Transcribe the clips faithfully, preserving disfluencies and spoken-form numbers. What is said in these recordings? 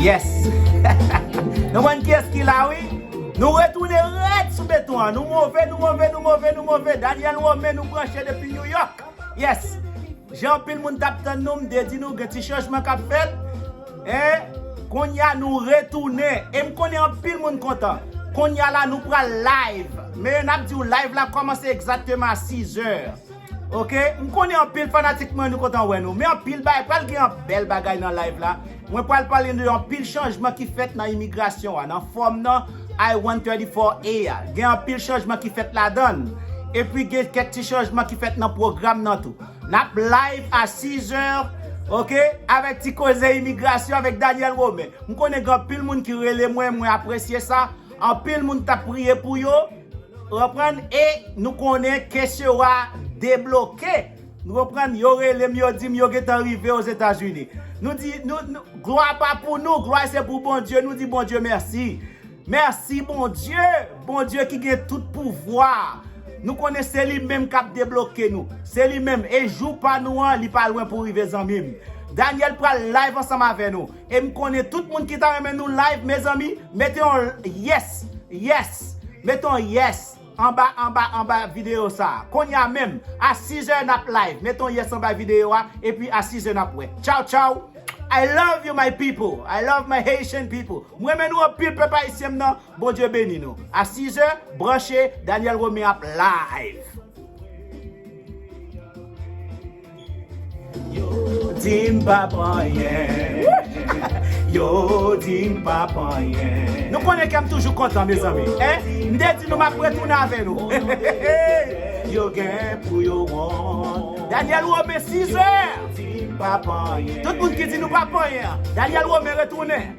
Yes. Nou konn kiyès ki la, wi. Nou retounen rèd sou beton an. Nou move, nou move, nou move, nou move. Daniel Romain, nou branche depi New York. Yes. Jan anpil moun t ap tann nou, m te di nou gen ti chanjman k ap fèt. Hein? Kounye a nou retounen. E m konnen anpil moun kontan. Kounye a la nou pral live. Men n ap di w live la kòmanse egzakteman a sizè. Ok? M konnen anpil fanatik mwen nou kontan wè nou. Men anpil bagay, pral gen yon bèl bagay nan live la. Mwen pral pale nou de anpil chanjman ki fèt nan imigrasyon an, nan fòm nan I one thirty-four A a. Gen anpil chanjman ki fèt ladan l. Epi gen kèk ti chanjman ki fèt nan pwogram nan tou. N ap live a sizè, ok, avèk ti koze imigrasyon avèk Daniel Romain. M konnen gen anpil moun ki rele mwen, mwen apresye sa. Anpil moun t ap priye pou yo. Konprann? E nou konnen kesyon a debloke. Nou konprann? Yo rele m, yo di m yo gentan rive Ozetazini. Nou di, nou, nou, glwa pa pou nou, glwa se pou Bondye. Nou di Bondye mèsi. Mèsi Bondye, Bondye ki gen tout pouvwa. Nou konnen se li menm k ap debloke nou. Se li menm. E jou pa nou an, li pa lwen pou rive, zanmi m. Daniel pral live ansanm avè nou. E m konnen tout moun ki ta renmen nou live, mezanmi, mete yon yes, yes. Mete yon yes anba, anba, anba videyo sa a. Kounye a menm, a sizè n ap live. Mete yon yes anba videyo a, epi a sizè n ap wè. Tchaw, tchaw. I love you, my people. I love my Haitian people. M renmen nou anpil, pèp ayisyen m nan. Bondye beni nou. A sizè, branche, Daniel Romain ap live. Yo di m pa p anyen. Yo di m pa p anyen. Nou konnen kè m toujou kontan, mezanmi. Hein? M te di nou m ap retounen avè nou. Yo gen pou yo wont. Daniel Romain, sizè. Tout moun ki di nou pa p anyen an, Daniel Romain retounen.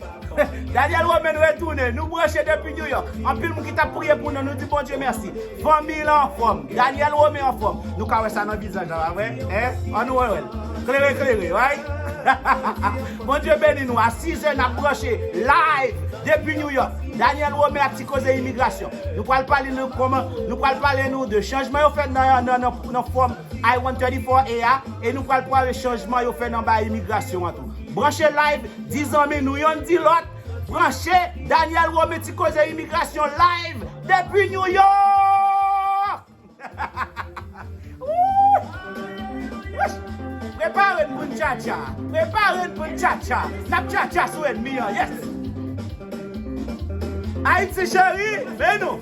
Daniel Romain retounen. Nou branche depi New York. Anpil moun ki t ap priye pou nou. Nou di Bondye mèsi. Fanmi lan anfòm. Daniel Romain anfòm. Nou ka wè sa nan vizaj la, pa vre? Hein? Ann nou wè l. Klere, klere, right? Bondye beni nou. A sizè n ap branche live depi New York. Daniel Romain ak ti koze imigrasyon. Nou pral pale nou kòman, nou pral pale nou de chanjman yo fè nan, nan, nan, nan fòm I one thirty-four A a, e nou pral pale chanjman yo fè nan ba imigrasyon an tou. Branche live, di zanmi nou yonn di lòt, branche Daniel Romain ti koze imigrasyon live depi New York! Wouch! Wouch! Prepare n pou n tchatcha. Prepare n pou n tchatcha. N ap tchatcha sou ènmi an. Yes! Ayiti cheri, men nou.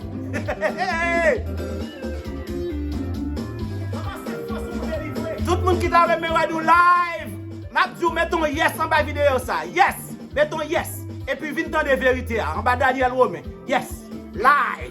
Tout moun ki ta renmen wè nou live, n ap di w met yon yes anba videyo sa. Yes! Met yon yes. Epi vin tande verite a anba Daniel Romain. Yes! Live!